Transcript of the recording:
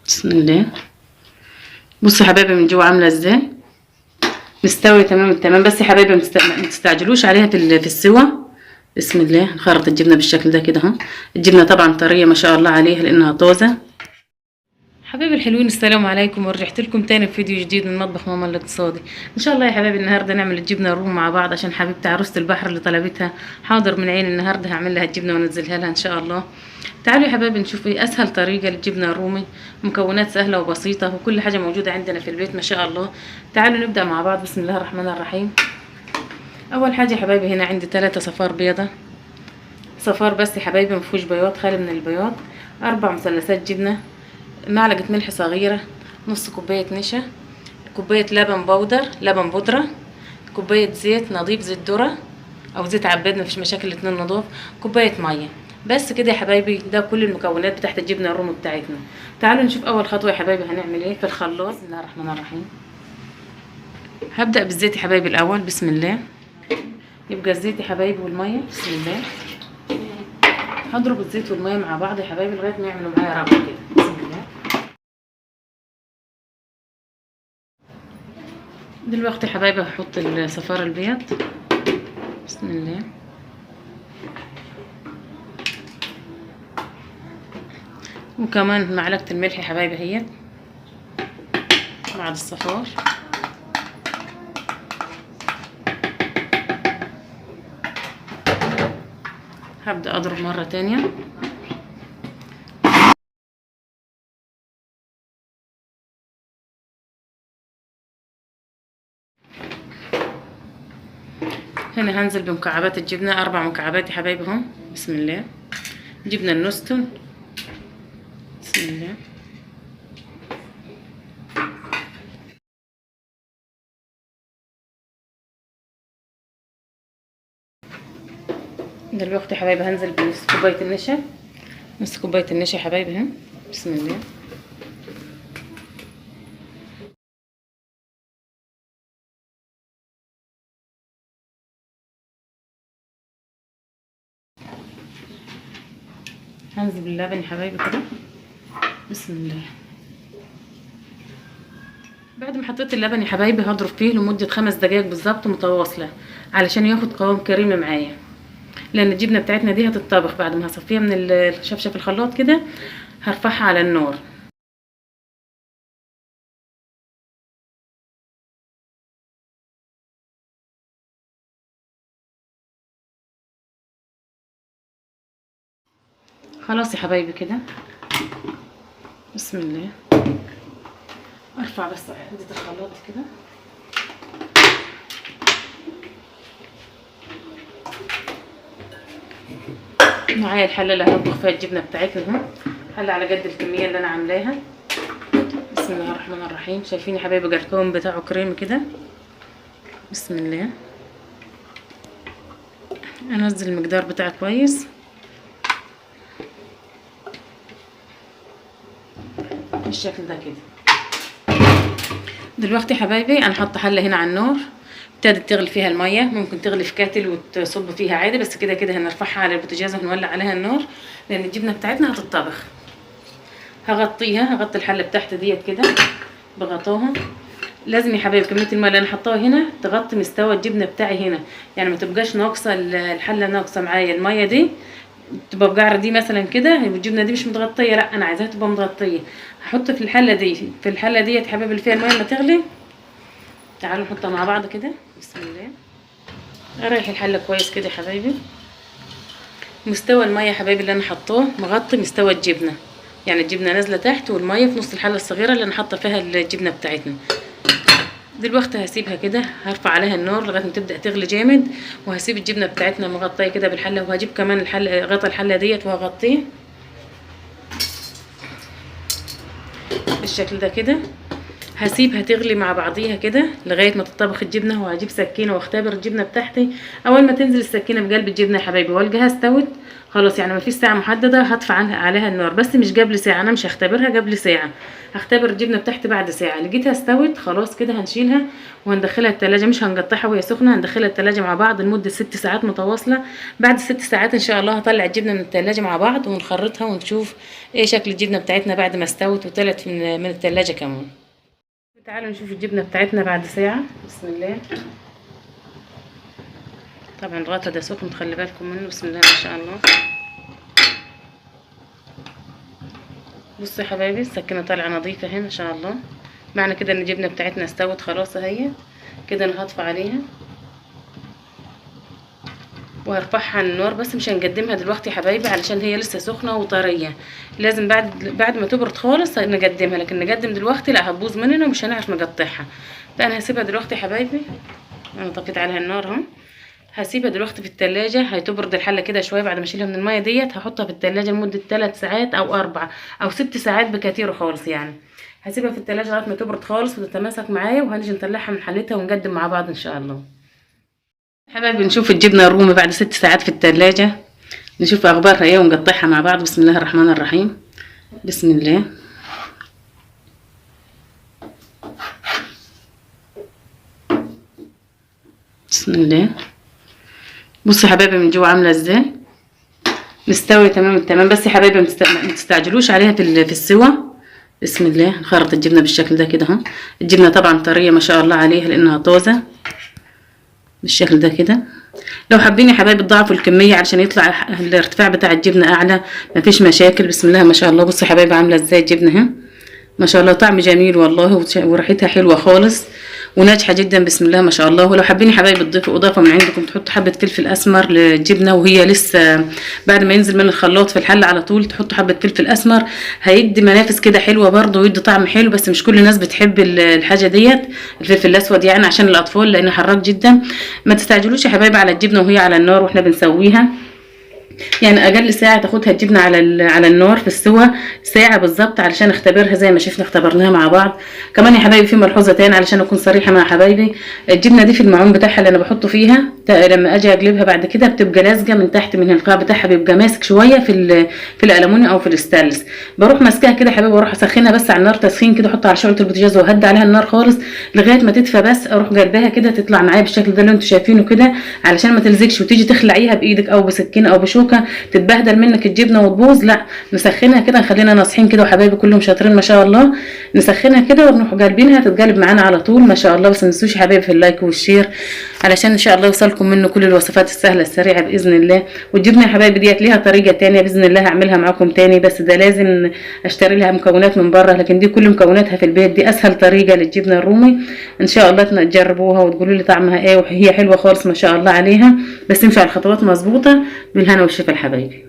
بسم الله. بصوا يا حبايبي من جوه عامله ازاي، مستوي تمام التمام. بس يا حبايبي ما تستعجلوش عليها في السوا. بسم الله. نخرط الجبنة بالشكل ده كده اهو. الجبنة طبعا طرية ما شاء الله عليها لانها طازة. حبايبي الحلوين السلام عليكم، ورجعت لكم تاني في فيديو جديد من مطبخ ماما الاقتصادي. ان شاء الله يا حبايبي النهارده نعمل الجبنة الروم مع بعض عشان حبيبتي عروسه البحر اللي طلبتها. حاضر من عين، النهارده هعمل لها الجبنة وانزلها لها ان شاء الله. تعالوا يا حبايبي نشوف ايه اسهل طريقه للجبنه الرومي، مكونات سهلة وبسيطة وكل حاجة موجودة عندنا في البيت ما شاء الله. تعالوا نبدا مع بعض. بسم الله الرحمن الرحيم. اول حاجة يا حبايبي هنا عندي 3 صفار بيضة، صفار بس يا حبايبي ما فيهوش بياض، خالي من البياض. 4 مثلثات جبنه، معلقة ملح صغيرة، نص كوباية نشا، كوباية لبن بودر، لبن بودرة، كوباية زيت نظيف، زيت ذرة أو زيت عباد مفيش مشاكل الاتنين نضاف، كوباية مية. بس كده يا حبايبي، ده كل المكونات بتاعت الجبنة الرومي بتاعتنا. تعالوا نشوف أول خطوة يا حبايبي هنعمل ايه في الخلاط. بسم الله الرحمن الرحيم. هبدأ بالزيت يا حبايبي الأول. بسم الله. يبقى الزيت يا حبايبي والمية. بسم الله. هضرب الزيت والمية مع بعض يا حبايبي لغاية ما يعملوا معايا رغوة كده. بسم الله. دلوقتي يا حبايبي هحط الصفار البيض. بسم الله. وكمان معلقة الملح يا حبايبي هي بعد الصفار. هبدأ اضرب مرة تانية. هنا هنزل بمكعبات الجبنة، 4 مكعبات يا حبايبي اهم. بسم الله. جبنة النوستون. بسم الله. دلوقتي يا حبايبي هنزل بنص كوباية النشا، نص كوباية النشا يا حبايبي اهي. بسم الله. هنزل باللبن يا حبايبي كده. بسم الله. بعد ما حطيت اللبن يا حبايبي هضرب فيه لمدة 5 دقايق بالظبط متواصلة علشان ياخد قوام كريمي معايا، لان الجبنة بتاعتنا دي هتتطبخ. بعد ما هصفيها من الشفشة في الخلاط كده هرفعها على النار. خلاص يا حبايبي كده. بسم الله. ارفع بس عدة الخلاط كده. معايا الحلة اللي هنطبخ فيها الجبنة بتاعتنا اهو، حله على قد الكمية اللي انا عاملاها. بسم الله الرحمن الرحيم. شايفين يا حبايبي القوام بتاعه كريم كده. بسم الله. انزل المقدار بتاعه كويس بالشكل ده كده. دلوقتي يا حبايبي انا حاطه حله هنا على النار، ابتدت تغلي فيها المية. ممكن تغلي في كاتل وتصب فيها عادي، بس كده كده هنرفعها على البوتاجاز وهنولع عليها النار لان الجبنة بتاعتنا هتطبخ. هغطيها، هغطي الحلة بتاعتي ديت كده بغطاها. لازم يا حبايبي كمية المية اللي انا حطاها هنا تغطي مستوى الجبنة بتاعي هنا، يعني ما تبقاش ناقصه الحلة، ناقصه معايا المية دي تبقى بجعر دي مثلا كده، الجبنة دي مش متغطيه، لا انا عايزاها تبقى متغطيه. هحط في الحلة دي، في الحلة ديت يا حبايبي اللي فيها المية ما تغلي. تعالوا نحطها مع بعض كده. بسم الله. اريح الحلة كويس كده يا حبايبي. مستوى المية يا حبايبي اللي انا حطاه مغطي مستوى الجبنة، يعني الجبنة نازله تحت والمية في نص الحلة الصغيرة اللي انا حاطه فيها الجبنة بتاعتنا. دلوقتي هسيبها كده، هرفع عليها النار لغاية ما تبدا تغلي جامد، وهسيب الجبنة بتاعتنا مغطيه كده بالحله، وهجيب كمان الحلة، غطا الحلة ديت وهغطيه بالشكل ده كده. هسيبها تغلي مع بعضيها كده لغاية ما تطبخ الجبنة، وهجيب سكينة واختبر الجبنة بتاعتي. اول ما تنزل السكينة بقلب الجبنة يا حبايبي والجها استوت خلاص، يعني ما فيش ساعة محددة هطفي عنها عليها النار، بس مش قبل ساعة، انا مش هختبرها قبل ساعة، هختبر الجبنة بتاعتي بعد ساعة. لقيتها استوت خلاص كده هنشيلها وهندخلها التلاجة، مش هنقطعها وهي سخنة، هندخلها التلاجة مع بعض لمدة 6 ساعات متواصلة. بعد 6 ساعات ان شاء الله هطلع الجبنة من التلاجة مع بعض ونخرطها ونشوف ايه شكل الجبنة بتاعتنا بعد ما استوت وطلعت من التلاجة كمان. تعالوا نشوف الجبنة بتاعتنا بعد ساعة. بسم الله. طبعا الغطا ده سخن، خلي بالكم منه. بسم الله ما شاء الله. بصوا يا حبايبي السكينة طالعه نظيفة اهي ما شاء الله، معنى كده ان الجبنة بتاعتنا استوت خلاص اهي كده. انا هطفي عليها وهرفعها على النار، بس مش هنقدمها دلوقتي يا حبايبي علشان هي لسه سخنة وطريه، لازم بعد ما تبرد خالص نقدمها، لكن نقدم دلوقتي لا هتبوظ مننا ومش هنعرف نقطعها. فانا هسيبها دلوقتي يا حبايبي، انا طفيت عليها النار اهو، هسيبها دلوقتي في التلاجة هتبرد الحلة كده شوية. بعد ما اشيلها من المية ديت هحطها في التلاجة لمدة 3 ساعات او 4 او 6 ساعات بكتير خالص، يعني هسيبها في التلاجة لغاية ما تبرد خالص وتتماسك معايا، وهنيجي نطلعها من حلتها ونقدم مع بعض ان شاء الله. حبايبي نشوف الجبنة الرومي بعد 6 ساعات في التلاجة، نشوف اخبارها ايه ونقطعها مع بعض. بسم الله الرحمن الرحيم. بسم الله. بسم الله. بصوا يا حبايبي من جوه عامله ازاي، مستوية تمام التمام، بس يا حبايبي ما تستعجلوش عليها في السوا. بسم الله. نخرط الجبنة بالشكل ده كده اهو. الجبنة طبعا طرية ما شاء الله عليها لانها طازة بالشكل ده كده. لو حابين يا حبايبي تضاعفوا الكمية علشان يطلع الارتفاع بتاع الجبنة اعلى مفيش مشاكل. بسم الله ما شاء الله. بصوا يا حبايبي عامله ازاي الجبنة اهي ما شاء الله، طعم جميل والله وريحتها حلوة خالص وناجحة جدا. بسم الله ما شاء الله. ولو حابين يا حبايبي تضيفوا اضافه من عندكم، تحطوا حبه فلفل اسمر للجبنه وهي لسه بعد ما ينزل من الخلاط في الحلة على طول، تحطوا حبه فلفل اسمر، هيدي منافس كده حلوة برده ويدي طعم حلو، بس مش كل الناس بتحب الحاجة ديت، الفلفل الاسود يعني عشان الاطفال لانه حراق جدا. ما تستعجلوش يا حبايبي على الجبنة وهي على النار واحنا بنسويها، يعني اقل ساعة تاخدها الجبنة على النار في السوا، ساعة بالظبط علشان اختبرها زي ما شفنا اختبرناها مع بعض. كمان يا حبايبي في ملحوظة تاني علشان اكون صريحه مع حبايبي، الجبنة دي في المعون بتاعها اللي انا بحطه فيها لما اجي اقلبها بعد كده بتبقى لازقه من تحت، من القاع بتاعها بيبقى ماسك شوية في الالومنيوم او في الستانلس. بروح ماسكاها كده يا حبايبي واروح اسخنها بس على النار تسخين كده، احطها على شعله البوتاجاز وهدي عليها النار خالص لغاية ما تدفى، بس اروح جلبها كده تطلع معايا بالشكل ده اللي انتم شايفينه كده، علشان ما تلزقش وتيجي تخلعيها بايدك او بسكينة او بشوكة تتبهدل منك الجبنة وتبوظ. لا نسخنها كده، نخلينا ناصحين كده وحبايبي كلهم شاطرين ما شاء الله، نسخنها كده ونروح جالبينها تتقلب معانا على طول ما شاء الله. بس ما تنسوش يا حبايبي في ال like وال share علشان ان شاء الله يوصلكم منه كل الوصفات السهلة السريعة باذن الله. والجبنه يا حبايبي ديت ليها طريقه تانية باذن الله هعملها معاكم تاني، بس ده لازم اشتري لها مكونات من بره، لكن دي كل مكوناتها في البيت. دي اسهل طريقه للجبنه الرومي، ان شاء الله تجربوها وتقولوا لي طعمها ايه، وهي حلوة خالص ما شاء الله عليها، بس امشوا على الخطوات مظبوطة. بالهنا والشفا لحبايبي.